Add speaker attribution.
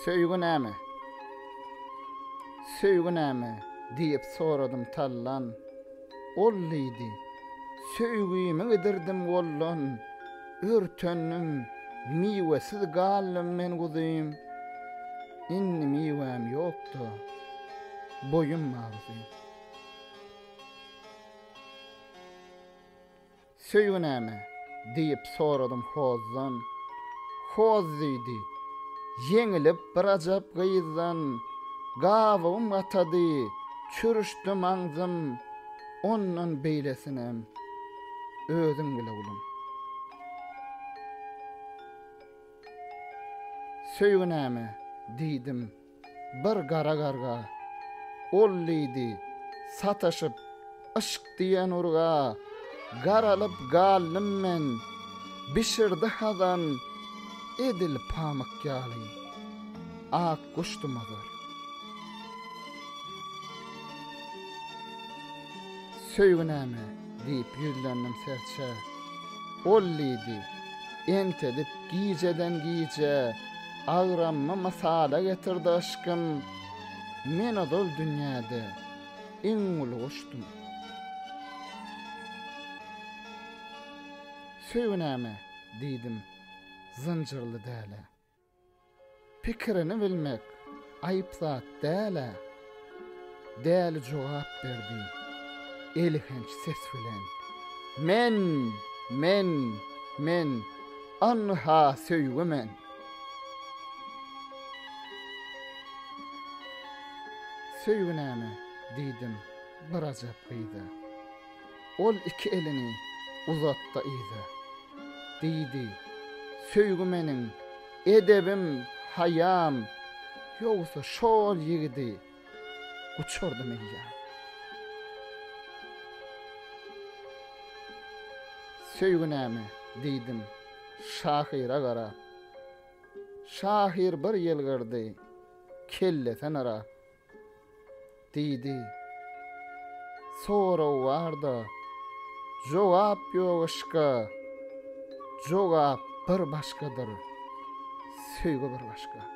Speaker 1: Söýgi näme? Söýgi näme? diýip soradym taldan. Ol diýdi, Söýgimi gidirdim goldan, Örtendim, miwesiz galdym men guzym. Indi miwäm ýok-da, boýum bar uzyn. Söýgi näme? diýip soradym hozdan. Hoz diýdi, Ýeňilip bir ajap gyzdan, Gabygym gatady, çürüşdi maňzym, Ondan beýlesinem özüň bil oglum. Söýgi näme? diýdim. Bir gara garga. Ol diýdi, Sataşyp, yşk diýen urga, Garalyp galdym men, bişirdi hazan, Edil pamyk ýaly, ak guşdum ozal. Söýgi näme? diýip ýüzlendim serçä. Ol diýdi, Entedip gijeden gije, Agrammy mysala getirdi yşkym, Men ozal dünýäde iň uly guşdum. Söýgi näme? diýdim, zynjyrly dälä. Pikirini bilmek aýyp zat däl-ä. Däli jogap berdi, elhenç ses bilen, Men, men, men, anha söýgi men. Söýgi näme? diýdim bir ajap gyza. Ol iki elini uzatdy yza. Diýdi, Söýgi meniň edebim, haýam, Ýogsa şol ýigidi guçardym eýýäm. Söýgi näme? diýdim, şahyra garap. Şahyr bir ýylgyrdy, kellesini yrap. Diýdi. Sorag bar-da, jogap ýok yşka, Jogap bir başgadyr, söýgi bir başga.